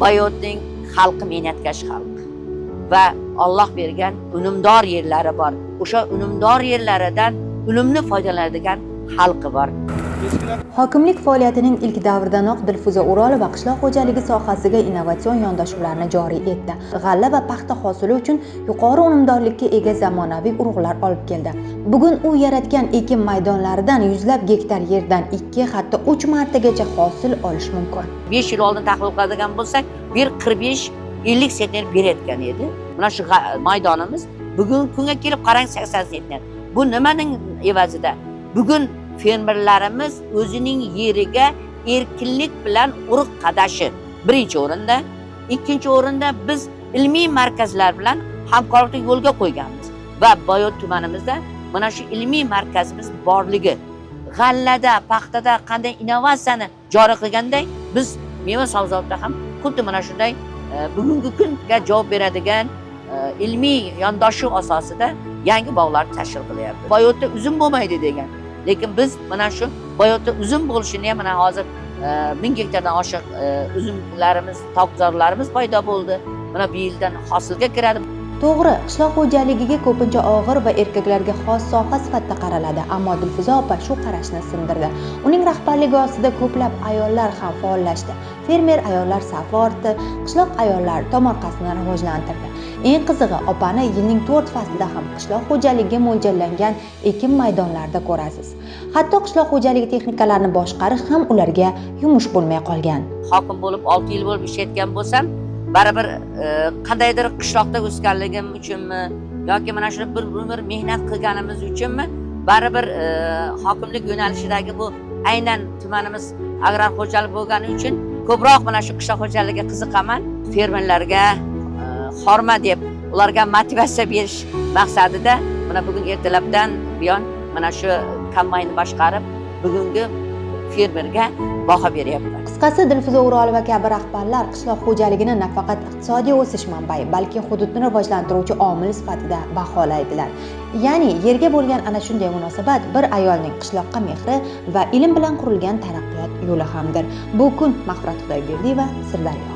Bayotning xalqi mehnatkash xalq va Alloh bergan unumdor yerlari bor. O'sha unumdor yerlaridan unumli foydalanadigan xalqi bor. Hokimlik faoliyatining ilk davridanoq Dilfuza O'rolova qishloq xo'jaligi sohasiga innovatsion yondashuvlarni joriy etdi. G'alla va paxta hosili uchun yuqori unumdorlikka ega zamonaviy urug'lar olib keldi. Bugun u yaratgan ekin maydonlaridan yuzlab gektar yerdan 2, hatto 3 martagacha hosil olish mumkin. 5 yil oldin tahlil qiladigan bo'lsak, bir 45-50 sentner berayotgan edi. Mana shu maydonimiz bugungi kunga kelib qarang 80 sentner. Bu nimaning evazida? Bugun fermerlarimiz o'zining yeriga erkinlik bilan urug' qadashi birinchi o'rinda, ikkinchi o'rinda biz ilmiy markazlar bilan hamkorlikni yo'lga qo'yganmiz va Boyot tumanimizda mana shu ilmiy markazimiz borligi g'allada, paxtada qanday innovatsiyani joriy qilganday, biz meva sabzavotda ham xuddi mana shunday bugungi kunga javob beradigan ilmiy yondashuv asosida yangi bog'larni tashkil qilyapti. Boyotda uzum bo'lmaydi degan, lekin biz mana shu Boyotda uzum bo'lishini ham mana hozir 1000 gektardan oshiq uzumlarimiz, tokzorlarimiz paydo bo'ldi. Mana bu yildan hosilga kiradi. To'g'ri, qishloq xo'jaligiga ko'pincha og'ir va erkaklarga xos soha sifatida qaraladi, ammo Dilfuza opa shu qarashni sindirdi. Uning rahbarligi ostida ko'plab ayollar ham faollashdi. Fermer ayollar safi ortdi, qishloq ayollar tomorqasini rivojlantirdi. Eng qizig'i, opani yilning 4 faslida ham qishloq xo'jaligiga mo'ljallangan ekin maydonlarida ko'rasiz. Hatto qishloq xo'jaligi texnikalarini boshqarish ham ularga yumush bo'lmay qolgan. Hokim bo'lib 6 yil bo'lib ishlayotgan bo'lsam, baribir qandaydir qishloqda o'sganligim uchunmi yoki mana shu bir umr mehnat qilganimiz uchunmi, baribir hokimlik yo'nalishidagi bu aynan tumanimiz agrar xo'jalik bo'lgani uchun ko'proq mana shu qishloq xo'jaligiga qiziqaman. Fermerlarga xorma deb ularga motivatsiya berish maqsadida mana bugun ertalabdan buyon mana shu kombaynni boshqarib bugungi fermerga baho beryapman. Qisqasi, Dilfuza O'rolova kabi rahbarlar qishloq xo'jaligini nafaqat iqtisodiy o'sish manbai, balki hududni rivojlantiruvchi omil sifatida baholaydilar. Ya'ni yerga bo'lgan ana shunday munosabat bir ayolning qishloqqa mehri va ilm bilan qurilgan taraqqiyot yo'li hamdir. Bu kun Mag'firat Xudoyberdiyeva, Sirdaryo.